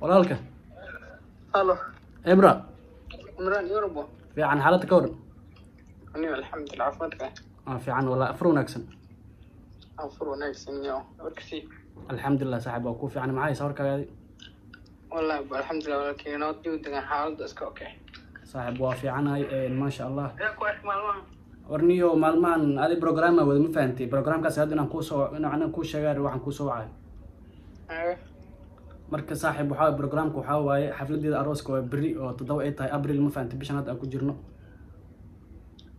Walaalka. Halo. Ibra. Imraan Yurbo. Fiican, xaaladda ka waran? Aniga alxamdulillah, caafimaadka. Ah, fiican walaa, afur wanaagsan. Afur wanaagsan iyo warkasi. Alxamdulilah saaxiib, waa kuu fiican. Maxay haysaa warkaaga? Wallahi ba alxamdulillah walaalkay, nabad iyo degan, xaaladda iska okay. Saaxiib, waa fiicanahay, maasha Allah. Ee ku ark maalmahan. Warniyo maalmahan adi programma wada, ma fahantay? Programkaas hadda inaan kuusoo inaan kuu sheegaa waxaan kuusoo wacay. Ee. Marka saaxiib, waxaa waaye programka waxaa waaye xafladeeda arooska waa berri oo 7 ay tahay Abril, ma fahantay? Bishan hadda aan ku jirno.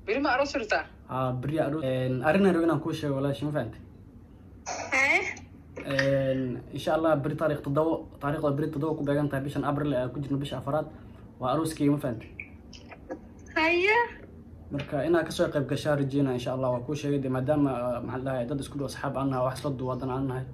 Beri ma aroos rabtaa? Haa, berri aroos. Arrin aan rabo inaan kuu sheego walaashi, ma fahantay? Haye. Insha Allah beri taariikh 7, taariikhda beri 7 ku beegan tahay bishan Abril ee aan ku jirno, bisha afaraad, waa arooskeyga, ma fahantay? Haye. Marka inaa kasoo qayb gashaa rajeyna insha Allah. Waa kuu sheegay dee, maadaama maxaa la dhahay, dad isku dhow asxaab aan nahay, wax isla duwadan aan nahay.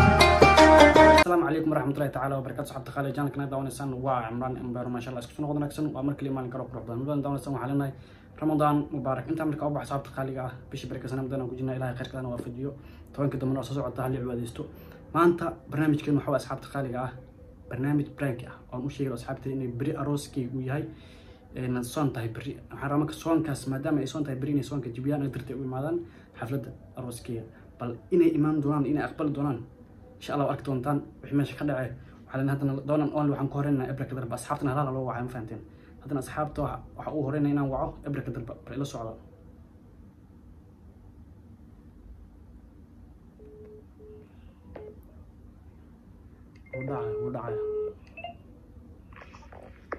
Asalaamu calaykum waraxmatullahi tacaala wabarakatu. Saxabta qaali, channelka naga daawanaysaan waa Cimraan Embeero. Maasha Allah, isku soo noqod wanaagsan. Waa mar kaliya maalin kale oo qurux badan badan daawanaysaan. Waxaan leenahay Ramadaan mubaarak. Intaa marka u baxo, saxabta qaaliga ah, bishii barakeysan Ramadaan aan ku jirnaa. Ilahay khayrkaana waafajiyo, 10-ka dambena oo soo socota hal cibaadaysto. Maanta barnaamijkeenu waxa waa, asxaabta qaaliga ah, barnaamij prank ah oon u sheegay asxaabta inay beri arooskaygu yahay, soon tahay beri. Waxaan rabaa marka soonkaas, maadaama ay soon tahay beri, inay soonka jibiyaan ay dartay u imaadaan xafladda arooskeyga. Bal inay imaan doonaan, inay aqbali doonaan, insha Allah arki doontaan wixii meesha ka dhacay. Waxaa leen haddana doonan only waxaan ku horeynaa Ebra Kadarba. Asxaabtana halaala loo wacay, ma fahanteen? Haddana asxaabta waxa uu horeynaya inaan waco Ebra Kadarba. Bal ila socda. Wuu dhacaya, wuu dhacaya.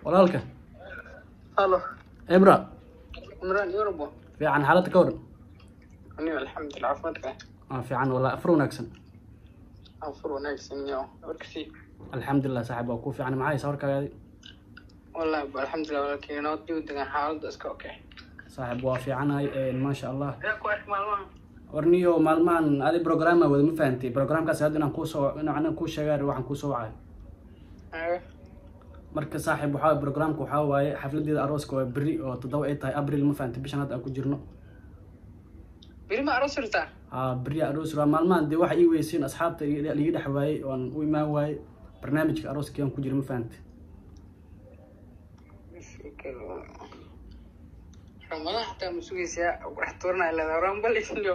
Walaalka. Halo. Ibra. Imraan Yurbo. Fiican, xaaladda ka waran? Aniga alxamdulillah, caafimaadka. Ah, fiican walaa, afur wanaagsan. Afur wanaagsan iyo warkasi. Alxamdulilah saaxiib, waa kuu fiican. Maxay haysaa warkaaga? Wallahi ba alxamdulillah walaalkay, nabad iyo degan, xaaladda iska okay. Saaxiib, waa fiicanahay, maasha Allah. Ee ku ark maalmahan. Warniyo maalmahan adi programma wada, ma fahantay? Programkaas hadda inaan kuusoo inaan kuu sheegaa waxaan kuusoo wacay. Ee. Marka saaxiib, waxaa waaye programka waxaa waaye xafladeeda arooska waa berri oo 7 ay tahay Abril, ma fahantay? Bishan hadda aan ku jirno. Beri ma aroos rabtaa? Haa, berri aroos waa. Maalmahan dee waxa ii weysiin asxaabta liiga dhex waayey oon u imaan waayey barnaamijka arooskii aan ku jiro, ma fahantay? Ramadaan xataa ma sugaysaa, wax tuuranaa leedahay rambal iyo.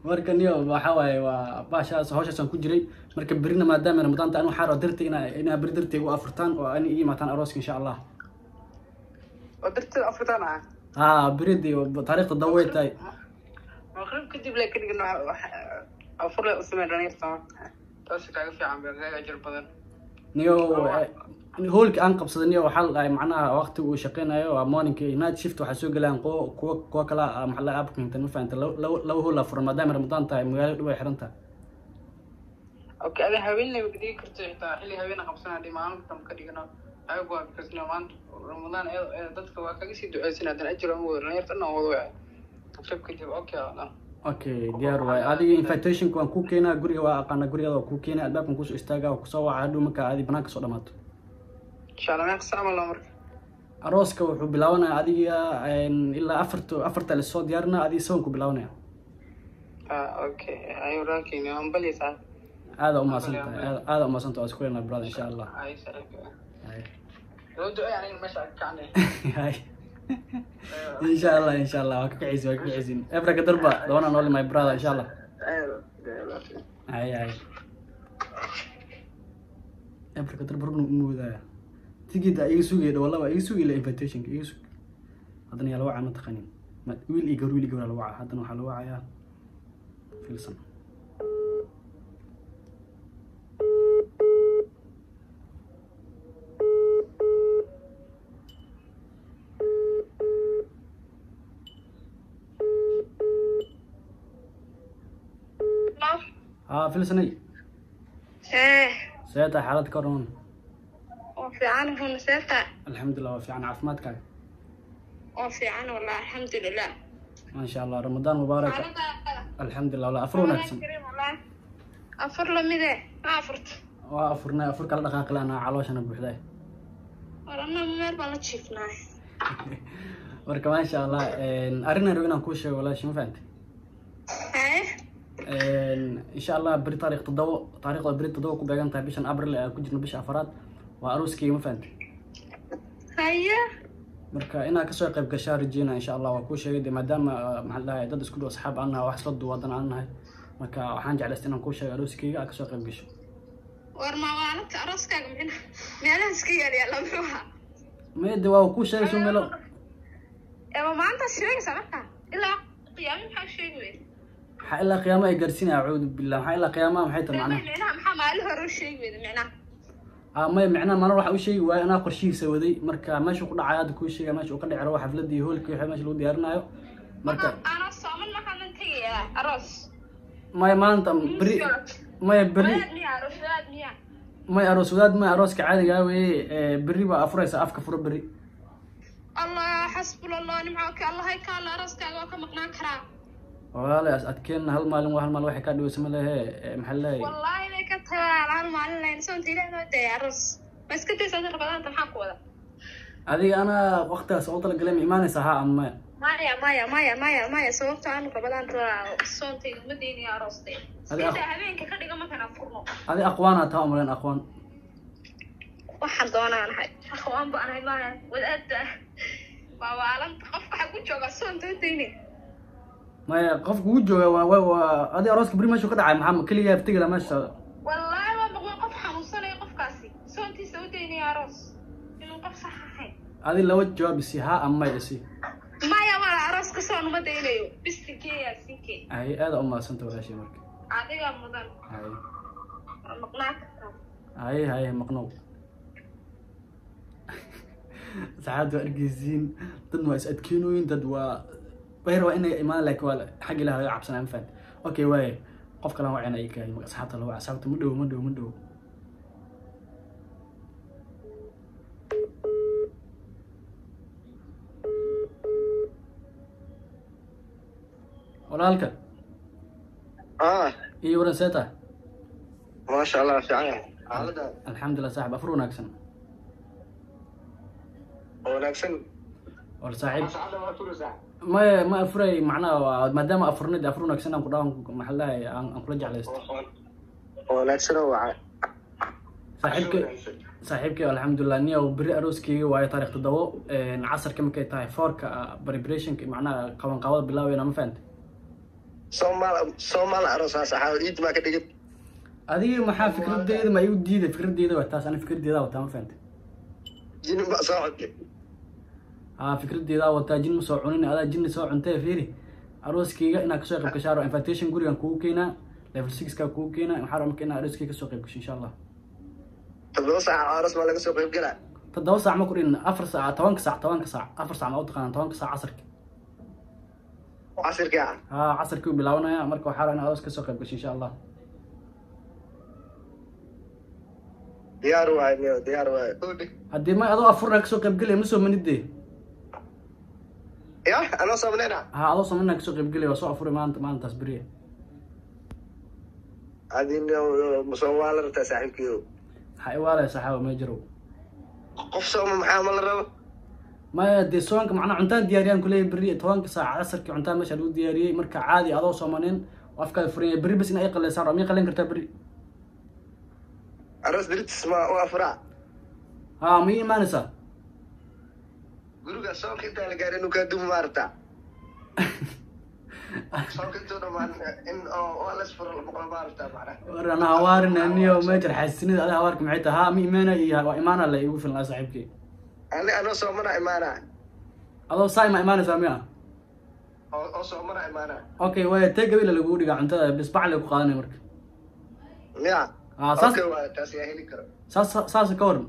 Marka niyo waxa waaye waa baashaas hawshaas aan ku jiray. Marka berrina maadaama Ramadaanta anu waxaa rabaa dartay inaa berri dartay u afurtaan oo ani ii imaataan arooska insha Allah. Oo darteed afurtaan ah. Haa, berri dee taariikhda 7 way tahay. Maqrib kadib le ka dhigno, afur le u samee dhalinyarta, taasi kaaga fiican baa, kaaga ajar badan. Niyo hoolka aan qabsaday, niyo waxaa la dhahay macnaha waqtiga uu shaqeynayo waa morning night shift, waxaa soo gelayaan kuwa kala ah, maxaa la applicant, ma fahanta? Laba hool aa furan maadaama Ramadaan tahay, magaalada dhow ay xiran tahay. Okay, adi haweeney ma dhigi karto xitaa xilli haweena qabsanaa dhi maalinta ka dhigno ayagu waa because no maanta Ramadaan dadka waa kaga sii duceysan, haddana ajir aan wada dhalinyarta dhan wada wacay maqrib kadib, okay oo Okay, diyaar waaye. Adiga invitationka waan kuu keenaa, guriga waa aqaana, gurigaada waa kuu keenaa, albaabkan kusoo istaagaa, waa kusoo wacaa hadhow marka adi banaanka soo dhamaato. Insha Allah. Meeqa saac ma marka? Arooska wuxuu bilaabanaya adiga ilaa 4-ta lasoo diyaarinaa, adiga 7 ku bilaabanaya. Ah, okay, ayo walaalkeyni, waan balyaysaa. Aada umahadsan tahay, aada aada umahadsan tahay. Waa isku helnaa brother insha Allah. Ay saaxiib. Hay. Loo duceey, aniga meesha ka kacnay. Hay. Insha Allah, insha Allah waa ka kacaysin, waa ka kacaysin. Ebra Kadarba, the one and only, my brother, insha Allah. Hay hay. Ebra Kadarba run u moodaya tigida iga sugay dha, wallah waa iga sugay la invitationka iga sug. Haddana yaa la wacaa, ma taqanin? Wiil iyo gabar, wiil iyo gabar la wacaa. Haddana waxaa la wacayaa Filson. Haa, Filsonay. Ee. See tahay, xaalad ka waran? Oo fiican hun, seeta? Alxamdulilah, waa fiican. Caafimaadkaaga? Oo fiican wallah, alxamdulilah. Maasha Allah, Ramadaan mubaarak. Xaaladaada? Alxamdulilah wallah, afur wanaagsan. Kariim wallah. Afur lamide ma afurta? Waa afurnay, afur kala dhaqaaqi laanaa, calooshana buuxday. War annaga meel baan la jiifnaa. Marka maasha Allah, arrin aan rabo inaan kuu sheego walaashi, ma fahantay? Haye. Insha Allah beri taariikh 7, taariikhda beri 7 ku beegan tahay bishan Abril ee aan ku jirno, bisha afaraad, waa arooskeyga, ma fahantay? Haye. Marka inaad kasoo qayb gashaa rajeyna insha Allah. Waa kuu sheegay de, maadaama maxaa la dhahay, dad isku dhow asxaab aan nahay, wax isla duwadan aan nahay. Marka waxaan jeclaystay inaan kuu sheego arooskeyga aad kasoo qayb gasho. War ma waalanka? Arooskaaga micna meelaha iska yaal yaala muxuu ahaa? Maya de, waa kuu sheegay soo meelo. Ee maanta sheegaysaa marka ilaa qiyaamo maxaa sheegi weyda? Maxaa ilaa qiyaamo ay gaarsiinaya? Acuudu billah, maxaa ilaa qiyaamaha maxay tahay macnaha? Micnaha maxaa maalin hore u sheegi weyda micnaha? Maya, micnaha maalin waxa u sheegi waayo anaa qorshihiisa waday. Marka meesha ku dhacay hadda kuu sheegaya, meesha uu ka dhici rabo xafladii iyo hoolkii, wixii meesha lagu diyaarinayo. Marka anoo sooman markaan tegayaa aroos? Maya, maanta beri, maya beri. Wadaad miya? Aroos wadaad miya? Maya, aroos wadaad maya, arooska caadiga ah weeye. Berri baa afuraysa, afka furo berri. Allah, xasbunallah nimca allah kaala, arooskaaga waa ka maqnaan karaa? Walaalahi as adkeenna, hal maalin waa hal maalin, waxay kaa dhaweysa ma lehe. Maxaa leeyahay? Wallaahi bay ka tagaa hal maalin lahayn soonta ilaah noo daya. Aroos ma iska daysa hadda Rabadaanta maxaa ku wada? Adiga anaa waqtigaas ugu talagalay, ma imaanaysa haa ama maya? Maya, maya, maya, maya, maya, sababta aanu Rabadaanta soontayga uma daynayo aroostay. Iska habeenka ka dhigo markaan afurno. Adi aqwaanaa taa umaleen, aqwaan. Waxaan doonaan ahay, aqwaan baan ahay, maya wadaadda waa waalanta. Qofka waxaa ku joogaa soonta u daynay. Maya, qofka ugu jooga waa adi. Arooska beri meeshu ka dhacay maxaa keligaa tegala meesha? Wallaahi waa maqlo qof xanuunsanaya, qofkaasi soontiisa u daynaya aroos inuu qof sax ahayn. Adi laba jawaab isi, haa ama maya isi. Maya, waa arooska soon uma daynayo, bisinkeeya sinkee. Ay, aada u mahadsanta walaashay marka. Adiga mudan. Hay. Waa maqnaan kartaa. Haye haye, maqnow. Saxaabta waa argeysiin, dad waa is adkeynooyin, dad waa way rabaa inay imaan, laakiin waa xag ilaah laga cabsanaya, ma fahanti? Okay, waaye qof kalan wacayna ay kahay asxaabta lawa asxaabta ma dhow, ma dhow, ma dhow. Walaalka. Ah. Iyo waran, see tahay? Maasha Allah, fiican yahay xaaladda. Alxamdulilah saaxib, afur wanaagsan. Wanaagsan. War saaxiib. Saacada waa furaysaa? Maya, ma afuray, macnaha waa maadaama afurnid, afur wanaagsan aan ku dhawan, maxaa la dhahay, aan kula jeclaysto. Wanaagsan oo waca. Saaxiibkay, saaxiibkay, alxamdulilah. Niyow, beri arooskeyga waayo taarikh 7, casarka markay tahay foorka preparationka, macnaha qabanqaabada bilaawayna, ma fahantay? Soomaal Soomaal aroosaa saxaaba iid maa ka dhigid. Adiga maxaa fikradeyda ma igu diiday? Fikradeyda waa taas, ani fikradeyda wataa, ma fahantay? Jini ma soo codtay? Haa, fikradeydaa wataa, jin ma soo cunin, adaa jinni soo cuntee. Fiiri, arooskeyga inaad kasoo qayb gashaa rabo. Invitation gurigan kugu keenaa, level 6 ka kugu keenaa. Waxaa rabaa marka inaad arooskeyga kasoo qayb gasho insha Allah. 7 saac aroos maa laga soo qayb galaa? 7 saac ma ku dhin, 4 saac, 10-ka saac, 10-ka saac, 4 saac ma u taqaanaa? 10-ka saac casarka. Casirkii ah? Haa, casarkii u bilaabanaya. Marka waxaa rabaa inaad aroos kasoo qayb gasho insha Allah. Diyaar waay niyo, diyaar waay. Haddii ma adoo afurna kasoo qayb gelaya, ma soo manidee? Ya anoo soomnayna? Haa, adoo somanina kasoo qayb gelaya, waa soo afuri maanta, maalintaas beriya. Adi niyo masoo waa la rabtaa saaxiibkiyo. Maxaa iwaalaya saxaaba ma jirow? Qof sooma maxaa ma la rabo? Maya dee, soonka macnaa cuntaan diyaariyaan kuleeyahay berri 10-ka saac casarkii, cuntaan meesha lagu diyaariyey. Marka caadi adoo soomanin oo afkaada furan yahay berri, bas in ay qaleysaan rabo. Miyay qaleyn kartaa berri? Aroos diritis ma u afuraa? Haa, ma ii imaanaysaa? Guriga soonka intaan la gaarin inuu kaa dumo ma rabtaa? Soonka intuu dhamaan in oo waa la isfuro maqlo ma rabtaa macnaha? War ana hawaarina niyo mejar xaasinida, adiga hawaarka maxay tahay? Haa, ma imaana iyo waa imaana la igu filan saaxiibkay. Ani anoo soomana imaana. Adoo saa ima imaanaysaa miya? Oo soomana imaana. Okay, waaya tee gabila lagugu dhigaa cuntada, bis bac lay ku qaadanaya marka. Miya? Haa, saas. Okay waay, taas yaa heli karo. Saas saas ka waran?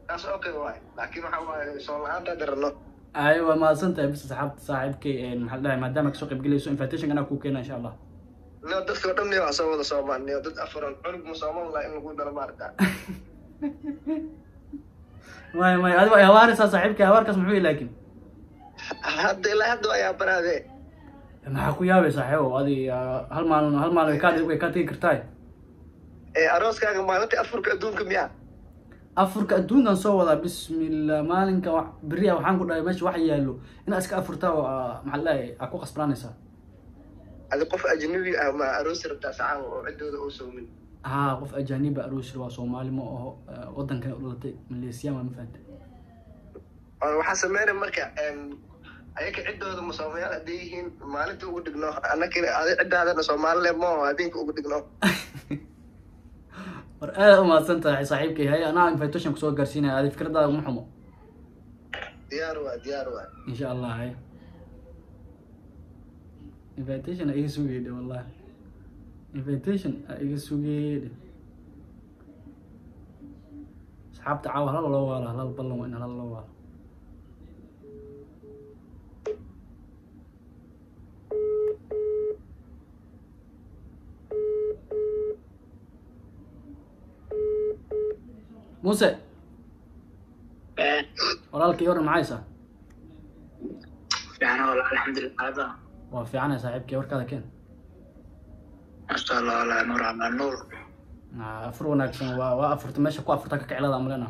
Taas okay waay, laakiin waxa waaye soon la-aanta darano. Ay, waa mahadsan tahay. Bis asxaabta saaxiibkay, maxaa la dhahay, maadaama kasoo qayb gelayso, invitation anaa kuu keena insha Allah. Niyo dadka oo dhan niyo waa soo wada soomaan niyo, dad afuran cunug ma sooman laha in lagu dalo ma rabtaa? Maya maya, adigo ay hawaaraysaa saaxiibkay, hawaarkaas muxuu yahay laakiin? Hadda ilaa hadda ayaa baraade. Maxaa ku yaabay saaxiibow? Adi hal maalin, hal maalin way kaa tegi kartaa. Ee arooskaaga maalinta afurka adduunka miya? Afurka adduunkan soo wadaa, bismillah. Maalinka berri ah waxaan ku dhahay meesha wax yaallo inaad iska afurtaa oo maxaa la dhahay aa ku qasbanaanaysaa. Adi qof ajnabi ah ma aroosi rabtaa sacaawa oo ciddooda oo soomin? Haa, qof ajaaniba aroosir waa, Soomaali ma aho, wadankan u dhalatay, Malaysiyan waa, ma fahantay? Waxaa sameynaya marka ayaka ciddooda ma Soomayaal hadday yihiin, maalinta ugu dhigno annakina, adi ciddaadana Soomaalile ma aho, habeenka ugu dhigno. War aad u mahadsan tahay saaxiibkay. Hay, anaa invitation kusoo gaarsiinaya, adi fikradaada uma xumo. Diyaar waa, diyaar waa. Insha Allah. Hay, invitation a iga sugeydhe, wallahi invitation a iga sugeydhe. Asxaabta, caawa halal loo waalo, halal ballan waa in halal loo waalo. Muuse, walaalkii, waran, maxaysaa? Fiican walaal, alxamdulilah, xaalada. Waa fiicanay saaxiibkii, warkaada keen. Masha Allah walaal, nuur ala nuur. Afur wanaagsan. Waa afurta meesha ku afurta ka kicilada amlena.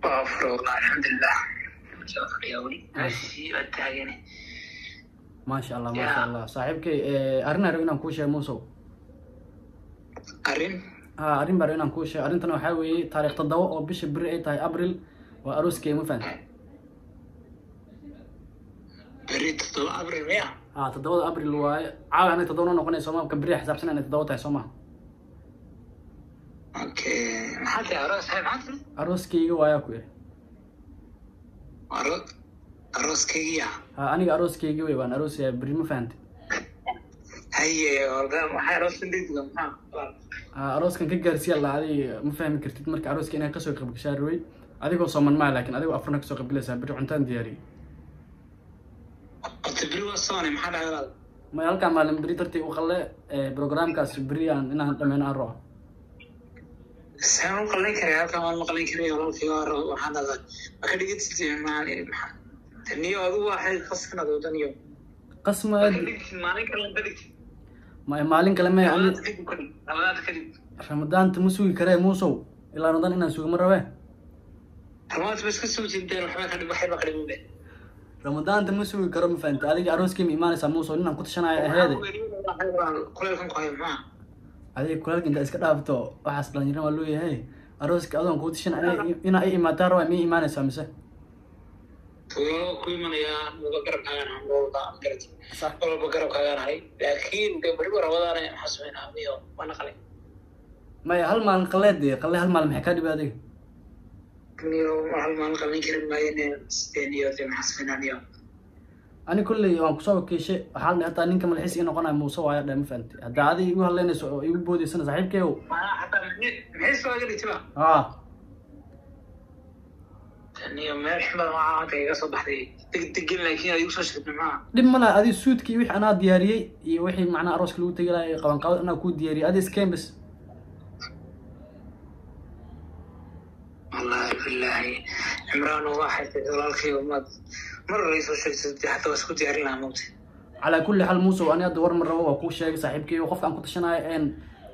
Waa afur walaal, alxamdulilah, soo fadhiya weli, meeshii baa taagane. Maasha Allah, maasha Allah saaxiibkay. Arrin aan rabo inaan kuu sheego, Muusow. Arrin? Ha, arrin baan rabo inaan kuu sheego. Arrintan waxaa weeye taariikh 7 oo bisha beri ay tahay Abril waa arooskay, ma fahantay? Beri 7 Abril miya? Ha, 7da Abril waaye. Caawa anay 7 noo noqonay sooma? Ka beri xisaabsan inay 7 tahay, soo maha? Okay, maxaa tahay aroos? Hay, maxaa tahay? Arooskayga waayaa ku iri. Arooskaygiya? Ha, aniga arooskayga wey, waan aroosaya beri, ma fahantay? Haye, waxay arooskan degdega maxaa? Ha, arooskan ka gaarsiiya la, adiga ma fahmi kartid. Marka arooska inaad kasoo qayb gashaa rabay adigoo sooman maa, laakiin adigoo afurna kasoo qayb galaysaa beri, cuntaan diyaariyey. Horta beri waa soone, maxaa dhacay walaal? May, halkaa maalin beri dartii u qalle programkaas beri aan inaan dhameyno aan rabo. Saan u qalin karay? Halkan waan ma qalin karay walaalkay, waa rabo. Waxaan dhahdaa ma ka dhigitid maalin maxaa taniyo adigu waxay qaskan ad wadaniyo. Qasma. Ma ka dhigtid maalin kale, ma ka dhigtid? Ma maalin kale may ani. Ramadaanta kadib ka dhig, Ramadaanta kadib. Ramadaanta ma sugi karee Muusow, ilaa Ramadaan inaan sugo ma rabee. Ramadaanta bas ka soo jeedeen, waxba ka dhig, waxay ba ka dhigin. Ramadaanta ma sugi karo, ma fahantay? Adiga arooskii ma imaanaysaa Muusow? Ninaan ku tashanaya aheede. Kuleelkan ku hayo maxaa? Adiga kulaalka intaa iska dhaafto, waxaas dhalinyaro waa loo yahay. Arooska adoon kuu tashan inaa i imaataa rabaa, ma imaanaysaa mise? Tuulo ku imanayaa, walba garabkaagaan walba garad. Sax. Walba garabkaagaan laakiin de beri Ramadaane maxaa sameynaa iyo waana qalay. Maya, hal maalin qaleed dee, qalle hal maalin maxay kaa dhibi adiga? Niyo hal maalin qalin karin maayane, sideen iyo de maxaa sameynaa niyo? Ani kolley waan kusoo wakiishay, waxaa la dhahay hataa ninka malxiis ii noqonaya Muuse waaya dhahay, ma fahantay? Haddaa adiga igu hadlaynayso oo igu boodaysana saaxiibkeyow. Maanaa xataa maxay soo agalijiba? Haa. Niyo meel xumada waxaa hadda iga soo baxday degdegin, laakiin adigu soo sheegtay maxaa? Dhib ma laha, adi suudkii wixii anaa diyaariyey iyo wixii macnaha arooska lagu tegi lahaa iyo qabanqaabad anaa kuu diyaariyey, adi iskeen bas. Wallahi billahi Cimraan, waxay tahay walaalkay umaad mar hore soo sheegtay, xataa waa isku diyaarin lahaa mugti. Calaa kulli xaal Muuse, ani hadda war ma rabo, waa kuu sheegay saaxiibkay. Qofka aan ku tashanayo een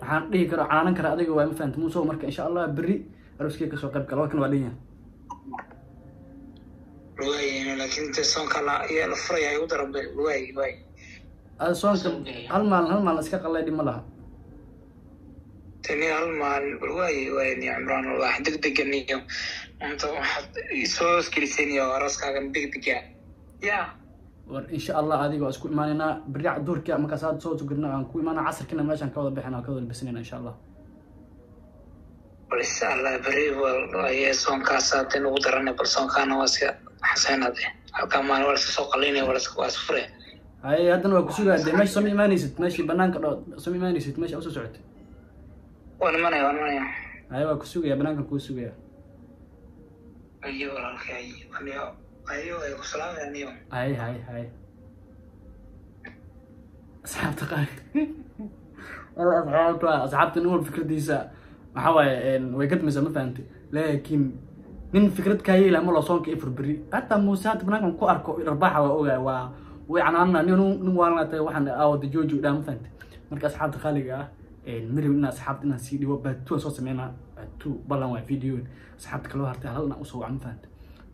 waxaan dhihi karo canaanan kara adiga waa, ma fahantay Muuse? Marka insha Allah berri arooskii kasoo qayb gala, warkan waa dhan yahay. Waayena, laakiin inta soonka la ayaa la furaya igu daran be, waay waay. Adi soonka hal maalin, hal maalin iska qalay, dhib ma laha. Tani hal maalin bal waay waay ni Cimraan, wax degdegan iyo maanta waxaad isoo isgeliseen iyo arooskaagan degdega ya. War insha Allah adiga waa isku imaanaynaa berri duurkii, markaas aad soo sugirna aan ku imaanaa, casarkiina meeshaan ka wada bixina, ka wada labisanayna insha Allah. Bal insha Allah beri ayaa soonkaas hadda ugu darana, bal soonkaana waa iska xaseenade, halkaa maalin waa iska soo qalinaya, waa iska fure. Haye, haddana waa kusugaa dee, meesha soo ma imaanaysid? Meeshii banaanka dho soo ma imaanaysid? Meesha usoo socotay? Waan imanaya, waan imanaya. Haye, waa kusugaya, banaankan kuu sugaya. Ayo walaalkay, ayo aniyo, ayo ay ku salaamay aniyo. Haye haye haye, asxaabta qaar, asxaabta nin walba fikradiisa waxaa waaye way gadmaysaa, ma fahantay? Laakiin nin fikrad kaa yeela ma loo soonka ifur beri. Hataa Muuse hadda banaankan ku arko dharbaaxa waa ogaay, waa way canaanana nin waalana tahay, waxaan aawada jooji dhaa, ma fahantay? Marka asxaabta qaaliga ah, ma rabin inaan asxaabta inaan sii dhibo baatuwan soo sameynaa. Part 2 ballan waa video. Asxaabta kaloo hartay hal dhinac usoo waca, ma fahanta?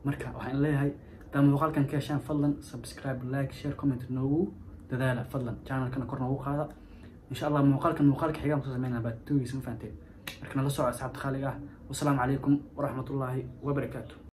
Marka waxaan leeyahay, hadaa muuqaalkan ka heshaan, fadlan subscribe, like, share, comment noogu dadaala. Fadlan channelkana kor noogu qaada. Insha Allah muuqaalkan muuqaalka xigaan kusoo sameynaa part 2 giisa, ma fahanteen? Marka nala soco, asxaabta khaaliga ah. Wasalaamu calaykum waraxmatullaahi wabarakaatu.